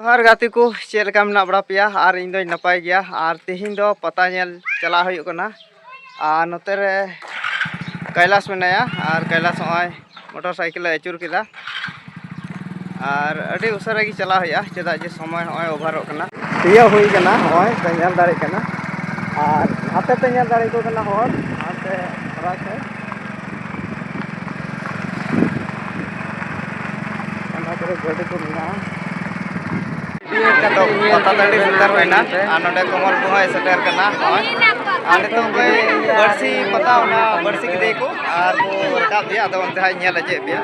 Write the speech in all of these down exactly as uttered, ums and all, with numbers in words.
ᱟᱨ ᱜᱟᱛᱮ ᱠᱚ, ᱪᱮᱫ ᱞᱮᱠᱟ ᱢᱮᱱᱟᱜ ᱵᱟᱲᱟ ᱯᱮᱭᱟ? ᱟᱨ ᱤᱧ ᱫᱚᱧ ᱱᱟᱯᱟᱭ ᱜᱮᱭᱟ᱾ ᱟᱨ ᱛᱮᱦᱮᱧ ᱫᱚ ᱯᱟᱛᱟ ᱧᱮᱞ ᱪᱟᱞᱟᱣ ᱦᱩᱭᱩᱜ ᱠᱟᱱᱟ᱾ ᱟᱨ ᱱᱚᱛᱮ ᱨᱮ ᱠᱟᱭᱞᱟᱥ ᱢᱮᱱᱟᱭᱟ, ᱟᱨ ᱠᱟᱭᱞᱟᱥ ᱱᱚᱜᱼᱚᱭ ᱢᱚᱴᱚᱨ ᱥᱟᱭᱠᱮᱞ ᱮ ᱟᱹᱪᱩᱨ ᱠᱮᱫᱟ᱾ ᱟᱨ ᱟᱹᱰᱤ ᱩᱥᱟᱹᱨᱟ ᱜᱮ ᱪᱟᱞᱟᱣ ᱦᱩᱭᱩᱜᱼᱟ, ᱪᱮᱫᱟᱜ ᱡᱮ ᱥᱚᱢᱚᱭ ᱱᱚᱜᱼᱚᱭ ᱚᱵᱷᱟᱨᱚᱜ ᱠᱟᱱᱟ᱾ ᱤᱭᱟᱹ ᱦᱩᱭ ᱠᱟᱱᱟ, ᱱᱚᱜᱼᱚᱭ ᱯᱮ ᱧᱮᱞ ᱫᱟᱲᱮᱭᱟᱜ ᱠᱟᱱᱟ᱾ ᱟᱨ ᱦᱟᱱᱛᱮ ᱯᱮ ᱧᱮᱞ ᱫᱟᱲᱮᱭᱟᱠᱚ ᱠᱟᱱᱟ ᱦᱚᱲ, ᱦᱟᱱᱛᱮ ᱦᱚᱨᱟ ᱥᱮᱫ᱾ ᱚᱱᱟ ᱠᱚᱨᱮ ᱜᱟᱹᱰᱤ ᱠᱚ ᱢᱮᱱᱟᱜᱼᱟ᱾ ᱱᱤᱛᱚᱜ ᱯᱟᱛᱟ ᱴᱟᱺᱰᱤ ᱥᱮᱴᱮᱨ ᱦᱩᱭᱱᱟ ᱟᱨ ᱱᱚᱰᱮ ᱠᱚᱢᱚᱞ ᱠᱚᱦᱚᱸᱭ ᱥᱮᱴᱮᱨ ᱠᱟᱱᱟ᱾ ᱱᱚᱜᱼᱚᱭ ᱟᱨ ᱱᱤᱛᱚᱜ ᱚᱠᱚᱭ ᱵᱟᱹᱲᱥᱤ ᱯᱟᱛᱟ, ᱚᱱᱟ ᱵᱟᱹᱲᱥᱤ ᱠᱮᱫᱮᱭᱟ ᱠᱚ ᱟᱨ ᱠᱚ ᱨᱟᱠᱟᱵ ᱮᱫᱮᱭᱟ, ᱟᱫᱚ ᱚᱱᱛᱮ ᱦᱟᱸᱜ ᱤᱧ ᱧᱮᱞ ᱦᱚᱪᱚᱭᱮᱫ ᱯᱮᱭᱟ᱾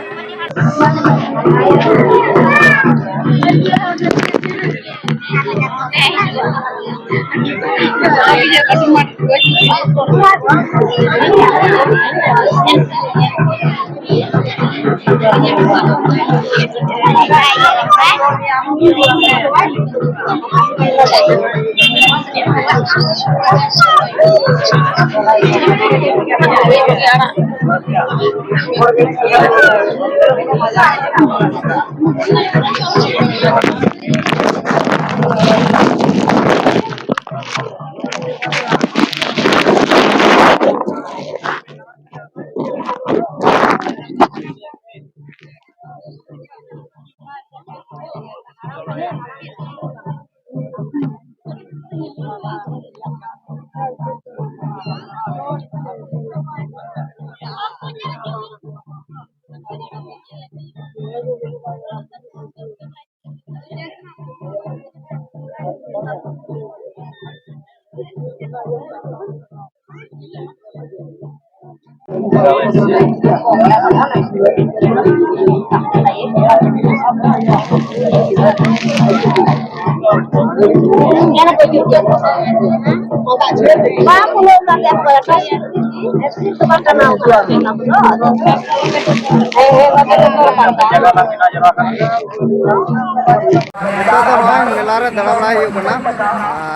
ᱱᱤᱛᱚᱜ ᱫᱚ ᱱᱚᱜᱼᱚᱭ ᱢᱮᱞᱟ ᱨᱮ ᱫᱟᱬᱟ ᱵᱟᱲᱟᱭ ᱦᱩᱭᱩᱜ ᱠᱟᱱᱟ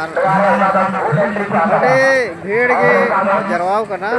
ᱟᱨ ᱟᱹᱰᱤ ᱵᱷᱤᱲ ᱜᱮ ᱡᱟᱨᱣᱟᱣ ᱠᱟᱱᱟ᱾